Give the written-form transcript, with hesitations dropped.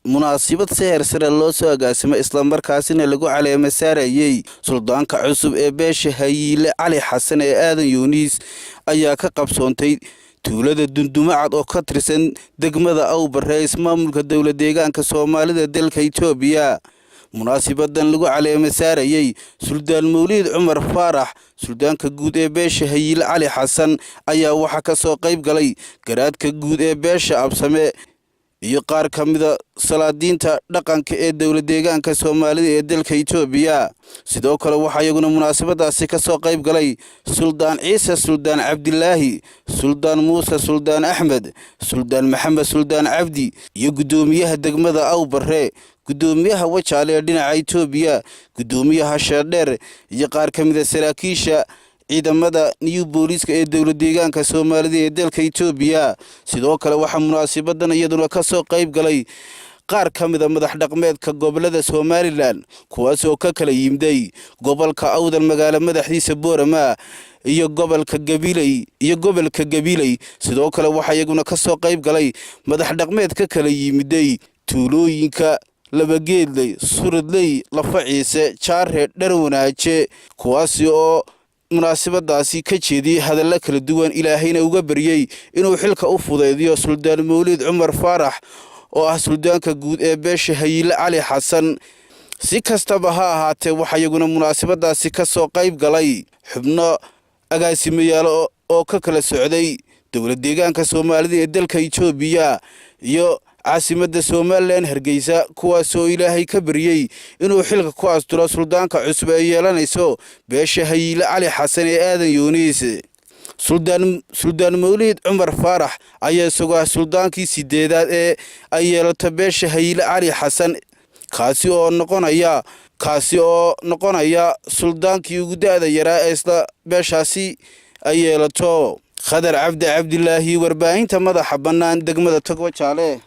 Munaasibad si heer sare loo soo agaasimay, islamarkaasina lagu caleema saarayey suldaanka cusub ee beesha Hayiile Cali Xasan ee Aadan Yuuniis, ayaa ka qabsoontay tuulada Dundumacad oo ka tirsan degmada Awbarre, ismaamulka dowla deegaanka Soomaalida dalka Itoobiya. Munaasibadan lagu caleema saarayey Suldaan Mawliid Cumar Faarax, suldaanka guud ee beesha Hayiile Cali Xasan, ayaa waxaa ka soo qayb galay garaadka guud ee beesha Absame iyo qaar ka mida salaadiinta dhaqanka ee dowla deegaanka Soomaalida ee dalka Itoobiya. Sidoo kale waxaa iyaguna munaasabadaasi ka soo qayb galay Suldaan Ciise, Suldaan Cabdilaahi, Suldaan Muuse, Suldaan Axmed, Suldaan Maxamed, Suldaan Cabdi iyo guddoomiyaha degmada Awbarre, guddoomiyaha Wajaale ee dhinaca Itoobiya, guddoomiyaha Sheerdheer iyo qaar ka mida saraakiisha ciidamada New Booliiska ee dowla deegaanka Soomaalida ee dalka Itoobiya. Sidoo kale waxaa munaasabadan iyaduna ka soo qayb galay qaar ka mida madax dhaqmeedka gobolada Somaliland, kuwaas oo ka kala yimday gobolka Awdal, magaalo madaxdiisa Boorama, iyo gobolka Gabiley iyo gobolka Gabiley. Sidoo kale waxaa iyaguna ka soo qayb galay madax dhaqmeed ka kala yimiday tuulooyinka Labageedley, Suradley, Lafa Ciise, Jaare, Dharwanaaje, kuwaasi oo munaasabadaasi ka jeediyey hadallo kala duwan, Ilaahayna uga baryey inuu xilka u fudaydiyo Suldaan Mawliid Cumar Faarax oo ah suldaanka guud ee beesha Hayiile Cali Xasan. Si kastaba ha ahaatee, waxaa iyaguna munaasabadaasi ka soo qayb galay xubno agaasimayaalo oo ka kala socday dowla deegaanka Soomaalida ee dalka Itoobiya iyo caasimadda Somaliland Hargeysa, kuwaasoo Ilaahay ka baryey inuu xilka ku asturo suldaanka cusub ee yeelanayso beesha Hayiile Cali Xasan ee Aadan Yuuniis. Suldaan Mawliid Cumar Faarax ayaa isagoo ah suldaankii sideedaad ee ay yeelato beesha Hayiile Cali Xasan, kaasi oo noqonaya suldaankii ugu da'da yaraa ee isla beeshaasi ay yeelato. Khadar Cabdi Cabdilaahi, warbaahinta madaxa bannaan, degmada Togwajaale.